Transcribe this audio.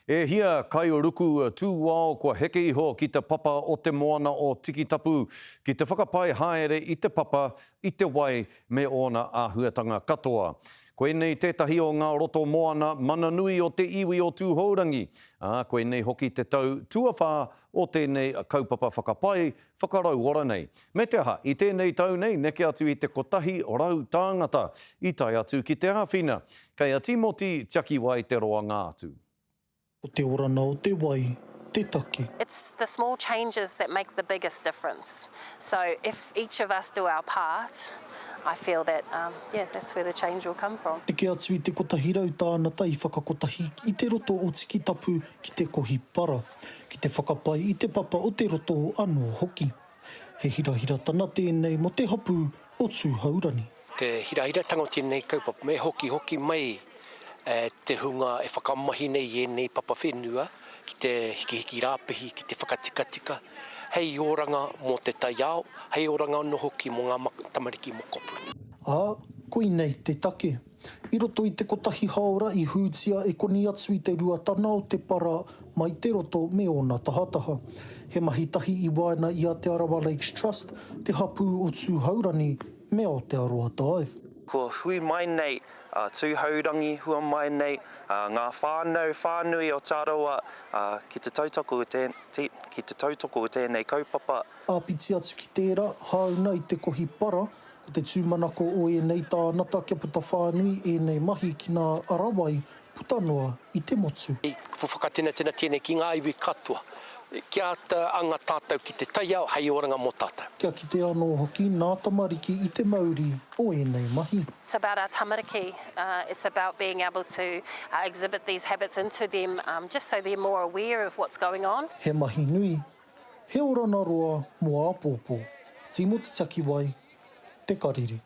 E hia kairuku tūao kua heke iho ki te papa o te moana o Tikitapu ki te whakapai haere i te papa, i te wai me ōna āhuatanga katoa. Koinei tētahi o ngā roto moana mana nui o te iwi o Tūhourangi, ā, koinei hoki te tau tuawhā o tēnei kaupapa whakapai, whakarauora nei. Me te aha, i tēnei tau nei, neke atu i te 100 tāngata i tae atu ki te āwhina. Kei a Tīmoti Tiakiwai te roanga atu. Ko te orana o te wai te take. It's the small changes that make the biggest difference. So if each of us do our part, I feel that, um, yeah, that's where the change will come from. Neke atu i te 100 tānata i whakakotahi i te roto o Tikitapu ki te kohi para. ki te whakapai i te papa o te roto anō hoki. He hirahiratana tēnei mō te hapū o Tūhaurani. Te hirahiratanga o tēnei kaupapa, me hokihoki mai te hunga e whakamahi nei i ēnei papa whenua ki te hikihiki rāpihi, ki te whakatikatika, hei oranga mō te taiao, hei oranga anō hoki mō ngā tamariki mokopuna. Ā, koinei te take. I roto i te kotahi haora i hūtia e koni atu i te ruatana o te para mai te roto me ōna tahataha. He mahi tahi i waena i a Te Arawa Lakes Trust, te hapū o Tūhaurani me Aotearoa Dive. Kua hui mai nei a Tūhourangi, hua mai nei ngā whānau whānui o Te Arawa ki te tautoko ki te tautoko i tēnei kaupapa. Āpiti atu ki tērā, hāuna i te kohi para, Ko te tūmanako o ēnei tānata kia puta whānui ēnei mahi ki nā arawai puta noa i te motu. He kupu whakatenatena tēnei ki ngā iwi katoa, kia āta anga tātou ki te taiao hei oranga mō tātou. Kia kite anō hoki nā tamariki i te mauri o ēnei mahi. It's about our tamariki, it's about being able to exhibit these habits into them just so they're more aware of what's going on. He mahi nui, He orana roa mō āpōpō. Tīmoti Takiwai, Te Karere.